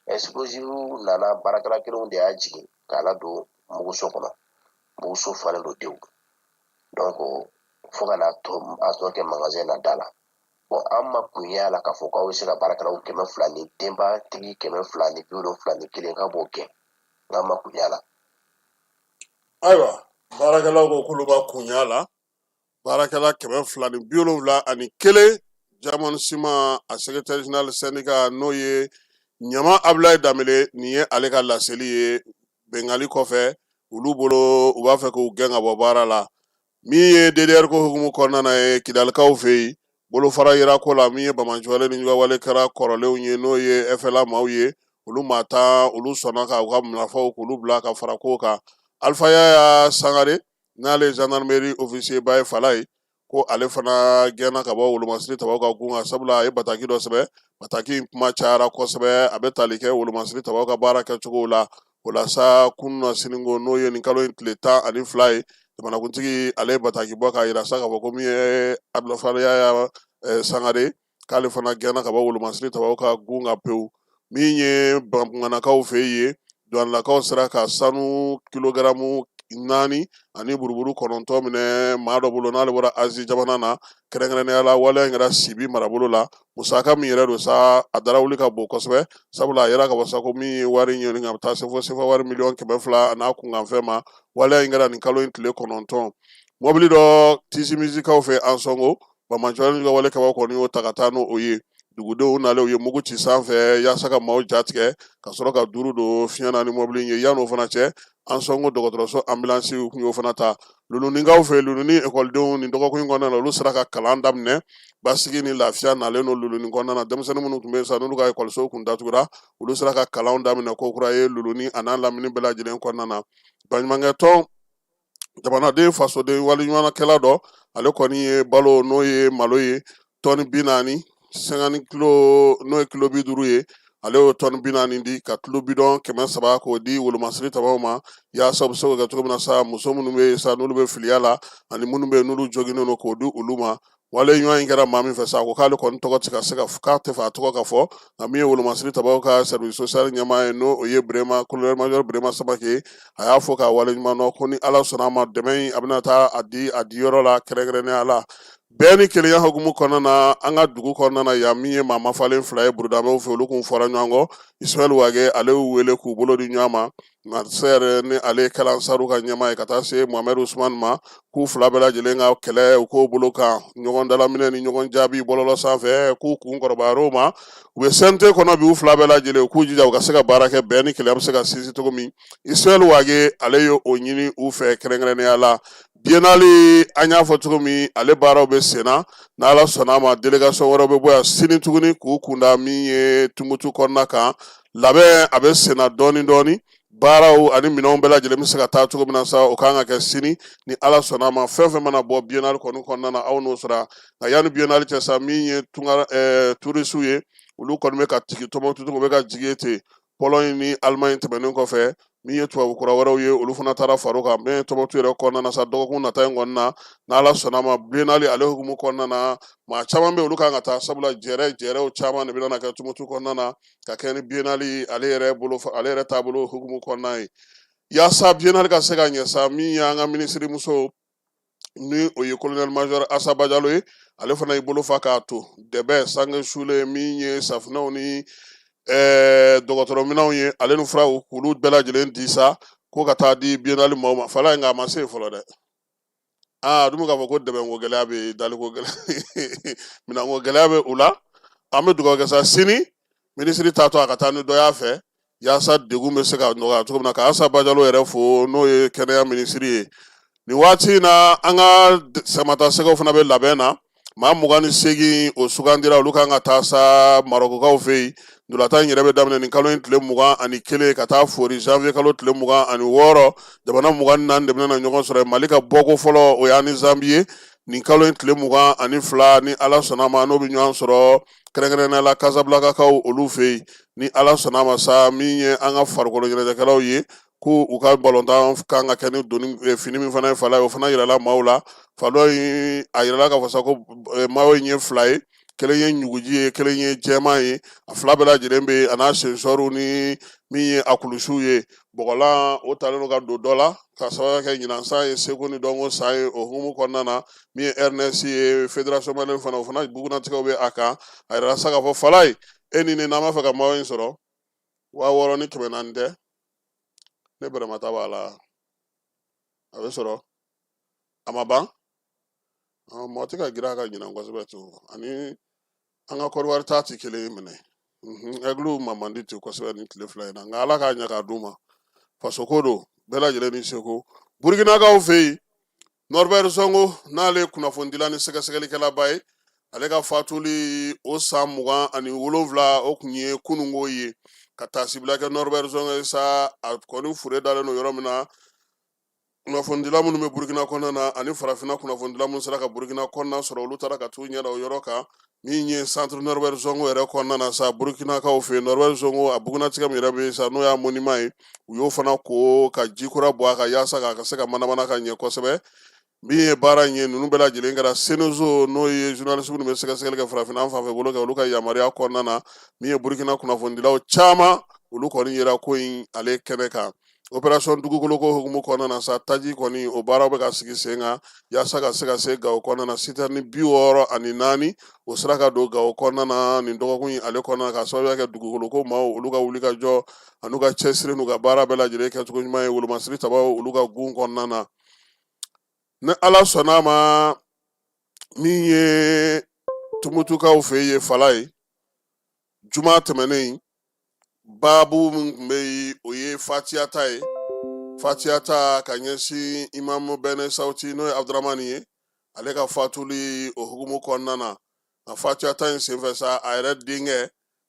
Explosif nana, baarakɛla kelenw de y'a jigin k'a ladon muguso kɔnɔ, muguso falen don dewu. Donc fo ka na to a tɔ kɛ magasin na da la. Bon, an ma kun y'a la k'a fɔ k'aw bɛ se ka baarakɛlaw 200 ni denbatigi 271 k'a b'o gɛn, n'an ma kun y'a la. Ayiwa, baarakɛlaw ko k'olu ma kun y'a la. Baarakɛla 271, Diamond Ciment a secrétaire général syndicat, n'o ye Ɲama Abulayi Danbele, nin ye ale ka laseli ye. Bɛngali kɔfɛ, olu bolo, u b'a fɛ k'u gɛn ka bɔ baara la. Min ye DDR ko hukumu kɔnɔna na ye, Kidalikaw fɛ yen, bolofara yira ko la, min ye banbaanciwale ni juguwale kɛra kɔrɔlenw ye, n'o ye FLA maaw ye, olu maa 10, olu sɔnna ka u ka marifaw k'olu bila ka fara ko kan. Alpha Yaya Sangare, n'ale ye gendarmerie officier ba ye Fala ye, ko ale fana gɛnna ka bɔ wolomasiri tabaw ka gun kan, sabula a ye bataki dɔ sɛbɛn. Bataki in kuma cayara kosɛbɛ, a bɛ tali kɛ wolomasiri tabaw ka baara kɛcogo la. O la sa, kunun na siniko, n'o ye nin kalo in tile 12 ye, jamanakuntigi ale ye bataki bɔ k'a yira sa k'a fɔ ko min ye Alpha Yaya Sangare, k'ale fana gɛnna ka bɔ wolomasiri tabaw ka gun kan pewu. Min ye Banganakaw fɛ yen, duwanilakaw sera ka sanu kilogaramu 4 ani buruburu 9 minɛ maa dɔ bolo, n'ale bɔra Azi jamana na. Kɛrɛnkɛrɛnnenya la, waleya in kɛra Sibi marabolo la. Musaka min yɛrɛ don sa, a darawuli ka bon kosɛbɛ, sabula a yira ka fɔ sa ko min ye wari ɲini ka taa se fo sefa wari miliyɔn 200 a n'a kunkanfɛn ma. Waleya in kɛra nin kalo in tile 9. Mɔbili dɔ Tisimisikaw fɛ Ansɔngo, banbaanciwale ka wale kɛbaw kɔni y'o ta ka taa n'o ye. Dugudenw nalen, u ye mugu ci sanfɛ yaasa ka maaw jatigɛ, ka sɔrɔ ka duuru don fiɲɛ na ni mɔbili in ye. Yan'o fana cɛ, Ansɔngo dɔgɔtɔrɔso ambulance tun y'o fana ta. Lulunikaw fɛ, Luluni ekɔlidenw, nin dɔgɔkun in kɔnɔna na, olu sera ka kalan daminɛ. Basigi ni lafiya nalen don Luluni kɔnɔna na. Denmisɛnnin minnu tun bɛ yen sa, n'olu ka ekɔliso kun datugura, olu sera ka kalanw daminɛ ko kura ye Luluni a n'a lamini bɛɛ lajɛlen kɔnɔna na. Baɲumankɛ tɔn jamanaden fasoden waleɲumankɛla dɔ, ale kɔni ye balo, n'o ye malo ye, tɔni 40, 50 kilo, n'o ye kilo 50 ye, ale y'o tɔni 40 di ka tulu bidɔn 300 k'o di wolomasiri tabaw ma, yaasa u bɛ se k'o kɛ cogo min na sa, muso minnu bɛ yen sa, n'olu bɛ filiya la, ani minnu bɛ yen n'olu joginnen don, k'o di olu ma. Wale ɲuman in kɛra maa min fɛ sa, a ko k'ale kɔni tɔgɔ tɛ ka se ka k'a tɛ fɛ a tɔgɔ ka fɔ, nka min ye wolomasiri tabaw ka service social ɲɛmaa ye, n'o ye Burema, colonel major Burema Samake, a y'a fɔ k'a wale ɲuman dɔn, ko ni Ala sɔnna a ma, dɛmɛ in a bɛna taa a di a diyɔrɔ la. Kɛrɛnkɛrɛnnenya la, bɛn ni kelenya hukumu kɔnɔna na, an ka dugu kɔnɔna na yan, min ye maa mafalen fila ye Burudamɛw fɛ, olu kun fɔra ɲɔgɔn kɔ. Ismaël Wage, ale y'u wele k'u bolo di ɲɔgɔn ma. Nasɛrɛ ni ale ye kalansaru ka ɲɛmaa ye, ka taa se Mohamɛd Usman ma, k'u fila bɛɛ lajɛlen ka kɛlɛ, u k'o bolo kan ɲɔgɔn dalaminɛ ni ɲɔgɔn jaabi bɔlɔlɔ sanfɛ, k'u kun kɔrɔbayar'o ma. U bɛ CNT kɔnɔ bi, u fila bɛɛ lajɛlen, u k'u jija u ka se ka baara kɛ, bɛn ni kelenya bɛ se ka sinsin cogo min. Ismaël Wage, ale ye o ɲini u fɛ kɛrɛnkɛrɛnnenya la. Biennale, an y'a fɔ cogo min, ale baaraw bɛ senna. N'Ala sɔnna a ma, délégation wɛrɛw bɛ bɔ yan sini tuguni k'u kunda min ye Tumutu kɔnɔna kan. Labɛn a bɛ senna dɔɔni dɔɔni, baaraw ani minɛnw bɛɛ lajɛlen bɛ se ka taa cogo min na sa, o kan ka kɛ sini ni Ala sɔnna a ma. Fɛn fɛn mana bɔ biennale kɔni kɔnɔna na, aw n'o sɔrɔ. Nka yanni biennale cɛ sa, min ye tunga turisiw ye, olu kɔni bɛ ka tigi Tɔnbukutu, u bɛ ka jigin ten. Pologne ni Allemagne tɛmɛnen kɔfɛ, min ye tubabu kura wɛrɛw ye, olu fana taara far'o kan. Min ye Tɔnbukutu yɛrɛ kɔnɔna na sa, dɔgɔkun nata in kɔnɔna na, n'Ala sɔnna ma, biennale ale hukumu kɔnɔna na, maa caman bɛ olu kan ka taa, sabula jɛrɛ jɛrɛw caman de bɛna kɛ Tumutu kɔnɔna na ka kɛ ni biennale ale yɛrɛ bolo, ale yɛrɛ taabolo hukumu kɔnɔna ye. Yaasa biennale ka se ka ɲɛ sa, min y'an ka minisiri muso ni o ye colonel major Asa Bajalo ye, ale fana y'i bolo fa k'a to dɛbɛ sange sulen, min ye safunɛw ni dɔgɔtɔrɔminɛnw ye, ale ni furaw, k'olu bɛɛ lajɛlen di sa ko ka taa di biennale maaw ma. Fala in nka a ma se yen fɔlɔ dɛ. Aa, dun k'a fɔ ko dɛbɛnko gɛlɛya bɛ yen, daliko gɛlɛya, minɛnko gɛlɛya bɛ u la. An bɛ dugawu kɛ sa, sini minisiri taatɔ a ka taa ni dɔ y'a fɛ, yaasa degun bɛ se ka nɔgɔya cogo min na. Ka Asa Bajalo yɛrɛ fo, n'o ye kɛnɛya minisiri ye nin waati in na. An ka samatasɛgɛw fana bɛ labɛn na. Maa 28, o sugandira, olu kan ka taa sa Marɔkukaw fɛ yen. Ntolatan in yɛrɛ bɛ daminɛ nin kalo in tile 21 ka taa fori janvier kalo tile 26. Jamana 24 de bɛna ɲɔgɔn sɔrɔ. Mali ka bɔko fɔlɔ, o y'an ni Zanbi ye nin kalo in tile 22, ni Ala sɔnna ma, n'o bɛ ɲɔgɔn sɔrɔ kɛrɛnkɛrɛnnenya la Kasabilankakaw olu fɛ yen, ni Ala sɔnna ma sa. Min ye an ka farikolo ɲɛnajɛkɛlaw ye, ko u ka balontan kan ka kɛ ni doni fini min fana ye fala ye, o fana yirala maaw la. Falo in, a yirala k'a fɔ sa ko maillot in ye fila ye, kelen ye ɲuguji ye, kelen ye jɛman ye. A fila bɛɛ lajɛlen bɛ yen, a n'a sensɔriw ni min ye a kulusiw ye. Bɔgɔlan o talen don ka don dɔ la ka sababu kɛ ɲinan san ye seko ni dɔnko san ye. O hukumu kɔnɔna na, min ye RNS ye, fédération malienne fana, o fana bugunnatigɛw bɛ a kan. A yirala sa k'a fɔ fala ye, e ni ne n'an b'a fɛ ka maillot in sɔrɔ, 6400 tɛ ne bɛrɛmata b'a la, a bɛ sɔrɔ, a ma ban. Mɔgɔ tɛ ka girin a ka ɲinan kosɛbɛ ten, ani an ka kɔdiwari ta tɛ kelen ye minɛ. Ɛgiliw ma man di ten kosɛbɛ nin tile 2 in na, nka Ala k'a ɲɛ k'a d'u ma. Faso ko don, bɛɛ lajɛlen ni seko. Burukinakaw fɛ yen, Norbert Zongo, n'ale ye kunnafonidila ni sɛgɛsɛgɛlikɛlaba ye, ale ka fatuli o san 27, o tun ye kununko ye. Ka taasibila kɛ Norbert Zongo ye sa, a kɔni fure dalen don yɔrɔ min na, kunnafonidila minnu bɛ Burukina kɔnɔna na ani farafinna kunnafonidila minnu sera ka Burukina kɔnɔna sɔrɔ, olu taara ka t'u ɲɛ da o yɔrɔ kan, min ye centre Norbert Zongo yɛrɛ kɔnɔna na sa, Burukinakaw fɛ yen. Norbert Zongo, a bugunnatigɛ min yɛrɛ bɛ yen sa, n'o y'a monument ye, u y'o fana ko ka ji kura bɔ a kan yaasa k'a ka se ka manamana ka ɲɛ kosɛbɛ. Min ye baara in ye, ninnu bɛɛ lajɛlen kɛra Senozo, n'o ye journaliste minnu bɛ sɛgɛsɛgɛli kɛ farafinna fan fɛ bolo kɛ, olu ka yamaruya kɔnɔna na. Min ye Burukina kunnafonidilaw caman, olu kɔni yera ko in ale kɛnɛ kan. Opération dugukolo ko hukumu kɔnɔna na sa, taji kɔni o baaraw bɛ ka sigi sen kan yaasa ka se ka se Gawo kɔnɔna na. Citerne 64, o sera ka don Gawo kɔnɔna na nin dɔgɔkun in ale kɔnɔna na, ka sababuya kɛ dugukolo ko maaw olu ka wuli ka jɔ an'u ka cɛsiri n'u ka baara bɛɛ lajɛlen kɛcogo ɲuman ye wolomasiri tabaw olu ka gun kɔnɔna na, ni Ala sɔnna a ma. Min ye Tumutukaw fɛ yen fala ye, juma tɛmɛnen, baabu min tun bɛ yen, o ye fatiya ta ye, fatiya ta ka ɲɛsin imamu Bɛnɛ Sawuti, n'o ye Abudramani ye, ale ka fatuli o hukumu kɔnɔna na. Nka fatiya ta in senfɛ sa, a yɛrɛ denkɛ,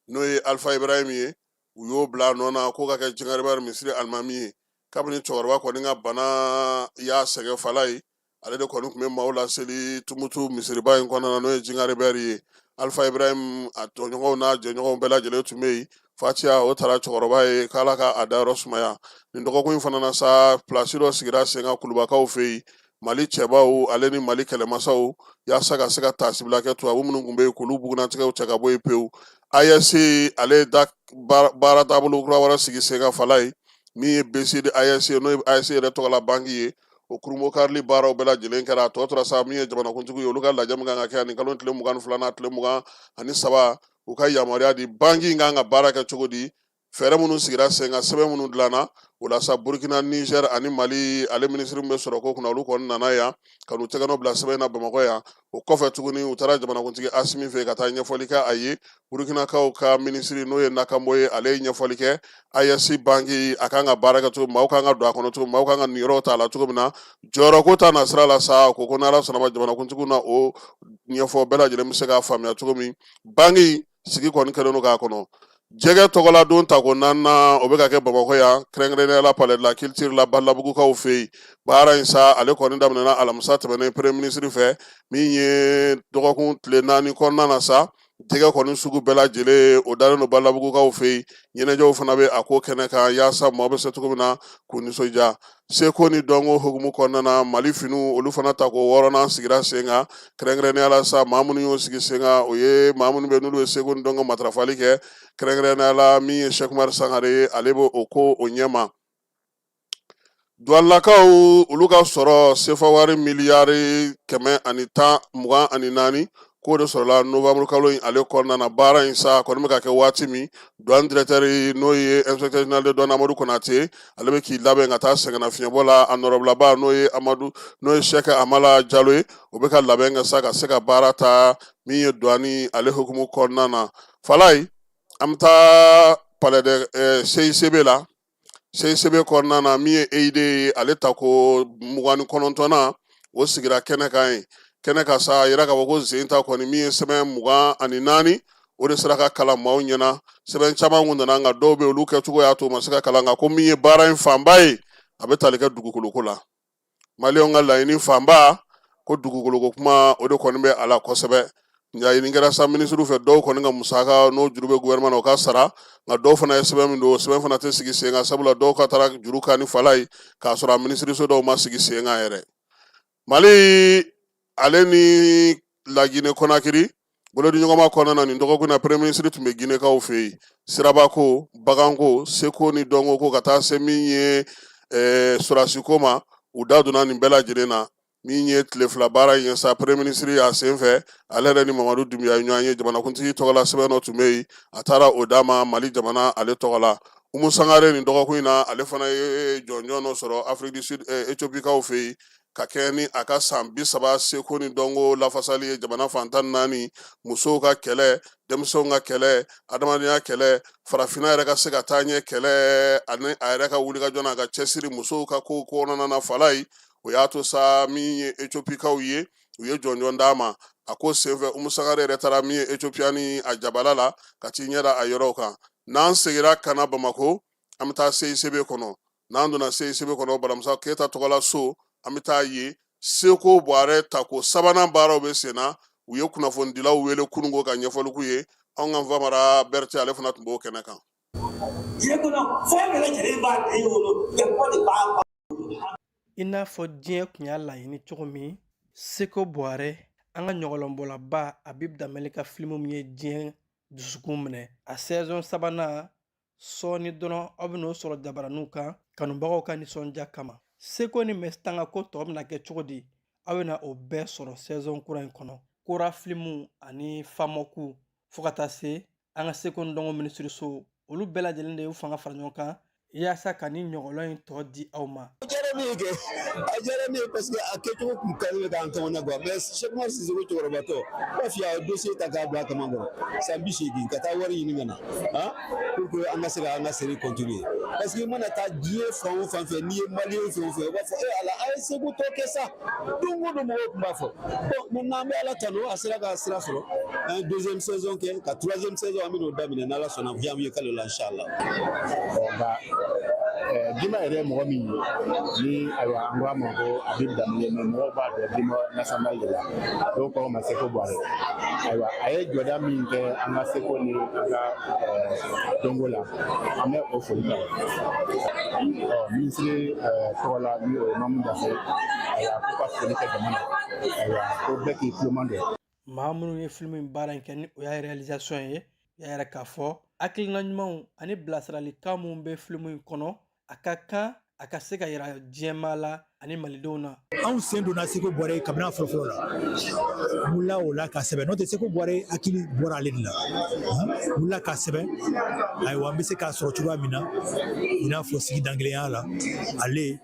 n'o ye Alifa Ibrahim ye, u y'o bila a nɔ na ko ka kɛ Jinkaribɛri misiri alimami ye. Kabini cɛkɔrɔba kɔni ka bana y'a sɛgɛn fala ye, ale de kɔni tun bɛ maaw laseli Tumutu misiriba in kɔnɔna na, n'o ye Jinkaribɛri ye. Alifa Ibrahim, a tɔɲɔgɔnw n'a jɛɲɔgɔnw bɛɛ lajɛlen tun bɛ yen. Fatiya o taara cɛkɔrɔba ye, k'Ala ka a dayɔrɔ sumaya. Nin dɔgɔkun in fana na sa, pilasi dɔ sigira sen kan Kulubakaw fɛ yen, Mali cɛbaw ale ni Mali kɛlɛmasaw, yaasa ka se ka taasibila kɛ tubabu minnu tun bɛ yen, k'olu bugunnatigɛw cɛ ka bɔ yen pewu. AES, ale da baara taabolo kura wɛrɛ sigi sen kan fala ye, min ye BCD AES ye, n'o ye AES yɛrɛ tɔgɔla banki ye. O kurunbonkarili baaraw bɛɛ lajɛlen kɛra. A tɔ tora sa, min ye jamanakuntigi ye, olu ka lajɛ min kan ka kɛ nin kalo tile 22 n'a tile 23, u ka yamaruya di banki in kan ka baara kɛ cogo di, fɛɛrɛ minnu sigira sen kan, sɛbɛn minnu dilanna o la sa. Burukina, Niger ani Mali ale minisiri min bɛ sɔrɔ ko kunna, olu kɔni nana yan ka n'u tɛgɛnɔ bila sɛbɛn na Bamakɔ yan. O kɔfɛ tuguni, u taara jamanakuntigi Asimi fɛ ka taa ɲɛfɔli kɛ a ye. Burukinakaw ka minisiri, n'o ye Nakambo ye, ale ye ɲɛfɔli kɛ AES banki a kan ka baara kɛ cogo min, maaw kan ka don a kɔnɔ cogo min, maaw kan ka niyɔrɔ ta a la cogo min na. Jɔyɔrɔko ta na sira la sa, ko n'Ala sɔnna ma, jamanakuntigiw na o ɲɛfɔ, bɛɛ lajɛlen bɛ se k'a faamuya cogo min. Banki sigi kɔni kɛlen don k'a kɔnɔ. Jɛgɛ tɔgɔladon tako naaninan, o bɛ ka kɛ Bamakɔ yan, kɛrɛnkɛrɛnnenya la Palais de la Culture la, Balabugukaw fɛ yen. Baara in sa, ale kɔni daminɛna alamisa tɛmɛnen premier ministre fɛ. Min ye dɔgɔkun tile 4 kɔnɔna na sa. Jɛgɛ kɔni sugu bɛɛ lajɛlen o dalen don Balabugukaw fɛ yen. Ɲɛnajɛw fana bɛ a ko kɛnɛ kan yaasa maaw bɛ se cogo min na k'u nisɔndiya. Seko ni dɔnko hukumu kɔnɔna na, Mali finiw olu fana tako wɔɔrɔnan sigira sen kan. Kɛrɛnkɛrɛnnenya la sa, maa minnu y'o sigi sen kan, o ye maa minnu bɛ n'olu ye seko ni dɔnko matarafali kɛ. Kɛrɛnkɛrɛnnenya la, min ye Sɛkumari Sangare ye, ale bɛ o ko o ɲɛma. Duwanilakaw olu ka sɔrɔ sefa wari miliyari 124 k'o de sɔrɔla novembre kalo in ale kɔnɔna na. Baara in sa kɔni bɛ ka kɛ waati min, douane directeur n'o ye inspecteur général de douane Amadu Konate, ale bɛ k'i labɛn ka taa sɛgɛnnafiɲɛbɔ la. A nɔrɔbilaba n'o ye Amadu, n'o ye Sɛki Amala Jalo ye, o bɛ ka labɛn kɛ sa ka se ka baara ta min ye douane ale hukumu kɔnɔna na. Falayi, an bɛ taa palais de CICB la. CICB kɔnɔna na, min ye EID ye, ale tako 29nan o sigira kɛnɛ kan yen. Kɛnɛ kan sa, a yira k'a fɔ ko zen ta kɔni, min ye sɛbɛn 24, o de sera ka kalan maaw ɲɛna. Sɛbɛn caman kun nana, nka dɔw bɛ olu kɛcogo y'a to u ma se ka kalan. Nka ko min ye baara in fanba ye, a bɛ tali kɛ dugukoloko la. Maliyɛnw ka laɲini fanba ko dugukoloko kuma, o de kɔni bɛ a la kosɛbɛ. Laɲini kɛra sa minisiriw fɛ, dɔw kɔni ka musaka n'o juru bɛ gouvernement na, o ka sara. Nka dɔw fana ye sɛbɛn min don, o sɛbɛn fana tɛ sigi sen kan, sabula dɔw ka taara juru kan ni fala ye k'a sɔrɔ a minisiriso dɔw ma sigi sen kan yɛrɛ. Mali ale ni Lagine Kɔnakiri bolodiɲɔgɔnma kɔnɔna na, nin dɔgɔkun na, premier ministre tun bɛ Ginekaw fɛ yen. Sirabako, baganko, seko ni dɔnko ko, ka taa se min ye sɔrɔdasiko ma, u da donna nin bɛɛ lajɛlen na. Min ye tile fila baara in ye sa, premier ministre y'a sen fɛ, ale yɛrɛ ni Mamadu Dunbiya ye ɲɔgɔn ye. Jamanakuntigi tɔgɔla sɛbɛn dɔ tun bɛ yen, a taara o d'a ma Mali jamana ale tɔgɔ la. Umu Sangare, nin dɔgɔkun in na, ale fana ye jɔnjɔn dɔ sɔrɔ Afrique du Sud, Ethiopie-kaw fɛ yen, ka kɛ ni a ka san 30 seko ni dɔnko lafasali ye jamana fan 14, musow ka kɛlɛ, denmisɛnw ka kɛlɛ, adamadenya kɛlɛ, farafinna yɛrɛ ka se ka taa ɲɛ kɛlɛ, ani a yɛrɛ ka wulikajɔ n'a ka cɛsiri musow ka kow kɔnɔna na. Falayi, o y'a to sa min ye Etiopikaw ye, u ye jɔnjɔn d'a ma a ko senfɛ. Umu Sangare yɛrɛ taara min ye Etiopia ni a jabala la ka t'i ɲɛ da a yɔrɔw kan. N'an seginna ka na Bamakɔ, an bɛ taa CICB kɔnɔ. N'an donna CICB kɔnɔ, Baramusa Keyita tɔgɔla so, an bɛ taa ye Seko Buwarɛ tako sabanan baaraw bɛ sen na. U ye kunnafonidilaw wele kununko ka ɲɛfɔli k'u ye. Anw ka Famara Berete, ale fana tun b'o kɛnɛ kan. Diɲɛ kɔnɔ, fɛn bɛɛ lajɛlen b'a den wolo, jago de b'a. I n'a fɔ diɲɛ tun y'a laɲini cogo min, Seko Buwarɛ, an ka ɲɔgɔlɔnbɔlaba Habib Danbɛlɛ ka filimu min ye diɲɛ dusukun minɛ, a saison sabanan sɔɔni dɔrɔn aw bɛn'o sɔrɔ jabaraniw kan kanubagaw ka nisɔndiya kama. Seko ni Mɛsitanga ko tɔ bɛna kɛ cogo di? Aw bɛna o bɛɛ sɔrɔ saison kura in kɔnɔ. Kora filimu ani famɔku, fo ka taa se an ka seko ni dɔnko minisiriso, olu bɛɛ lajɛlen de y'u fanga fara ɲɔgɔn kan yaasa ka ni ɲɔgɔlɔn in tɔ di aw ma. A diyara ne ye kɛ, a diyara ne ye parce que a kɛcogo kun ka di ne k'an kamana gan. Mais Cheick Oumar Sissoko cɛkɔrɔbatɔ b'a f'i ye, a ye dossier ta k'a bila a kaman kɔrɔ san 80 ka taa wari ɲini ka na pour que an ka se ka an ka série continuer, parce que i mana taa diɲɛ fan o fan fɛ, n'i ye maliyɛn fɛn o fɛn, u b'a fɔ e ala, a ye seko tɔ kɛ sa. Don o don mɔgɔw tun b'a fɔ. Bon, maintenant an bɛ Ala tanu, a sera ka sira sɔrɔ, an ye deuxième saison kɛ, ka troisième saison an bɛn'o daminɛ n'Ala sɔnna janvier kalo la, inchallah. Nka Dima yɛrɛ ye mɔgɔ min ye ni, ayiwa, an ko a ma ko Habib Danbɛlɛ, mais mɔgɔw b'a dɔn Dima national de la, dɔw ko ma Seko Buwarɛ. Ayiwa, a ye jɔda min kɛ an ka seko ni an ka dɔnko la, an bɛ o foli ta ɔ minisiri tɔgɔ la, ni o ye Mamu Dafe. Ayiwa, ko ka foli kɛ jama na. Ayiwa, ko bɛɛ k'i tulo majɔ. Maa minnu ye filimu in baara in kɛ, ni o y'a réalisation ye, y'a yɛrɛ k'a fɔ hakilina ɲumanw ani bilasiralikan minnu bɛ filimu in kɔnɔ, a ka kan a ka se ka yira diɲɛmaa la ani malidenw na. Anw sen donna Seko Buwarɛ kabini a fɔlɔfɔlɔ la, wulila o la k'a sɛbɛn, n'o tɛ Seko Buwarɛ hakili bɔra ale de la, wulila k'a sɛbɛn. Ayiwa, an bɛ se k'a sɔrɔ cogoya min na, i n'a fɔ sigi dankelenya la, ale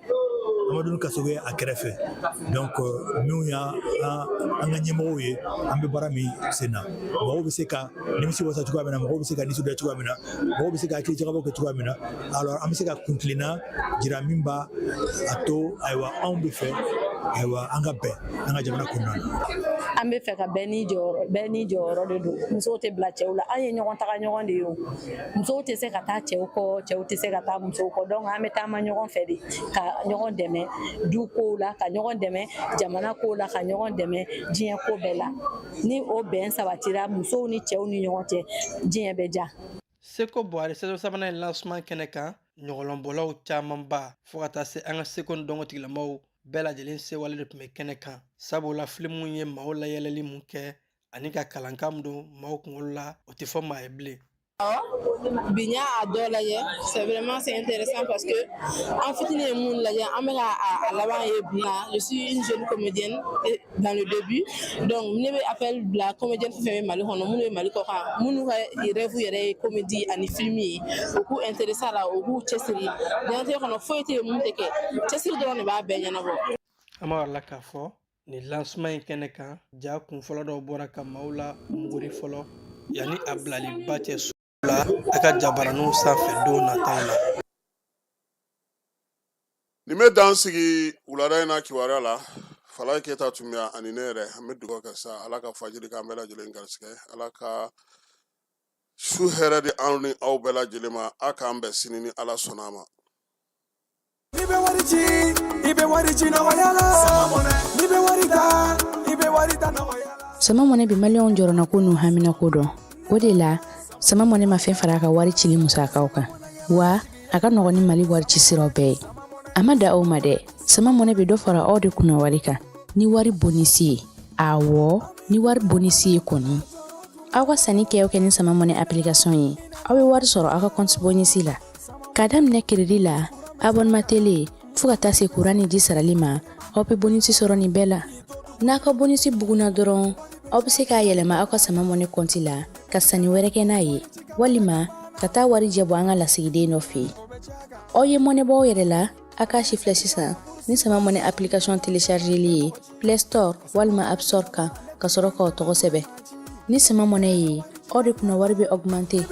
Amadu Kasoge a kɛrɛfɛ. Donc minnu y'an an ka ɲɛmɔgɔw ye, an bɛ baara min sen na, mɔgɔw bɛ se ka nimisi wasa cogoya min na, mɔgɔw bɛ se ka nisɔndiya cogoya min na, mɔgɔw bɛ se ka hakili jagabɔ kɛ cogoya min na, alors an bɛ se ka kuntilenna jira min b'a a to. Ayiwa, anw bɛ fɛ Ayiwa, an ka bɛn an ka jamana kɔnɔna na. An bɛ fɛ ka bɛɛ n'i jɔyɔrɔ, bɛɛ n'i jɔyɔrɔ de don. Musow tɛ bila cɛw la, an ye ɲɔgɔn taga ɲɔgɔn de ye. O musow tɛ se ka taa cɛw kɔ, cɛw tɛ se ka taa musow kɔ. Donc an bɛ taama ɲɔgɔn fɛ de, ka ɲɔgɔn dɛmɛ du kow la, ka ɲɔgɔn dɛmɛ jamana kow la, ka ɲɔgɔn dɛmɛ diɲɛ ko bɛɛ la. Ni o bɛn sabatira musow ni cɛw ni ɲɔgɔn cɛ, diɲɛ bɛ diya. Seko Buwari saison sabanan in lancement kɛnɛ kan, ɲɔgɔlɔnbɔlaw camanba, fo ka taa se an ka seko ni dɔnko tigilamaw bɛɛ lajɛlen sewale de tun bɛ kɛnɛ kan, sabula filimu ye maaw layɛlɛli mun kɛ ani ka kalankan min don maaw kunkolo la, o tɛ fɔ maa ye bilen. Bi n y'a dɔ lajɛ, c'est vraiment, c'est intéressant parce que an fitinin ye mun lajɛ, an bɛ ka a laban ye bi. Je suis une jeune comédienne dans le début, donc ne bɛ appel bila comédienne fɛn fɛn bɛ Mali kɔnɔ, minnu bɛ Mali kɔ kan, minnu ka rêve yɛrɛ ye comédie ani film ye, u k'u intéressé a la, u k'u cɛsiri. Diɲɛlatigɛ kɔnɔ, foyi tɛ yen mun tɛ kɛ, cɛsiri dɔrɔn de b'a bɛɛ ɲɛnabɔ. An b'a la k'a fɔ nin lancement in kɛnɛ kan, ja kun fɔlɔ dɔw bɔra ka maaw la muguri fɔlɔ yanni a bilaliba cɛ su la a ka jabaraninw sanfɛ don nataw la. Nin bɛ dan sigi wulada in na kibaruya la. Falaye Keyita tun bɛ yan ani ne yɛrɛ. An bɛ dugawu kɛ sa, Ala ka fajiri k'an bɛɛ lajɛlen garisɛgɛ, Ala ka su hɛrɛ di an ni aw bɛɛ lajɛlen ma. A k'an bɛn sini ni Ala sɔnna a ma. N'i bɛ wari ci, i bɛ wari ci nɔgɔya la. N'i bɛ wari ta, i bɛ wari ta nɔgɔya la. Sama Mɔnɛ bɛ Maliyɛnw jɔrɔnako n'u haminako dɔn. O de la, Sama Mɔnɛ ma fɛn fara a ka wari cili musakaw kan, wa a ka nɔgɔn ni Mali wari ci siraw bɛɛ ye. A ma da aw ma dɛ, Sama Mɔnɛ bɛ dɔ fara aw de kunna wari kan ni wari bonisi ye. Awɔ, ni wari bonisi ye kɔni. Aw ka sanni kɛ o kɛ ni Sama Mɔnɛ application ye, aw bɛ wari sɔrɔ aw ka compte bonisi la. K'a daminɛ crédit la, abonnement télé, fo ka taa se kuran ni ji sarali ma, aw bɛ bonisi sɔrɔ nin bɛɛ la. N'a ka bonisi bugunna dɔrɔn, aw bɛ se k'a yɛlɛma aw ka Sama Mɔnɛ kɔnti la ka sanni wɛrɛ kɛ n'a ye, walima ka taa warijɛ bɔ an ka lasigiden dɔ fɛ yen. Aw ye mɔnɛ bɔ aw yɛrɛ la, a k'a si filɛ sisan ni Sama Mɔnɛ application téléchargeli ye Play Store walima App Store kan, ka sɔrɔ k'aw tɔgɔ sɛbɛn. Ni Sama Mɔnɛ ye, aw de kunna wari bɛ augmenter.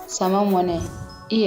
Sama Mɔnɛ.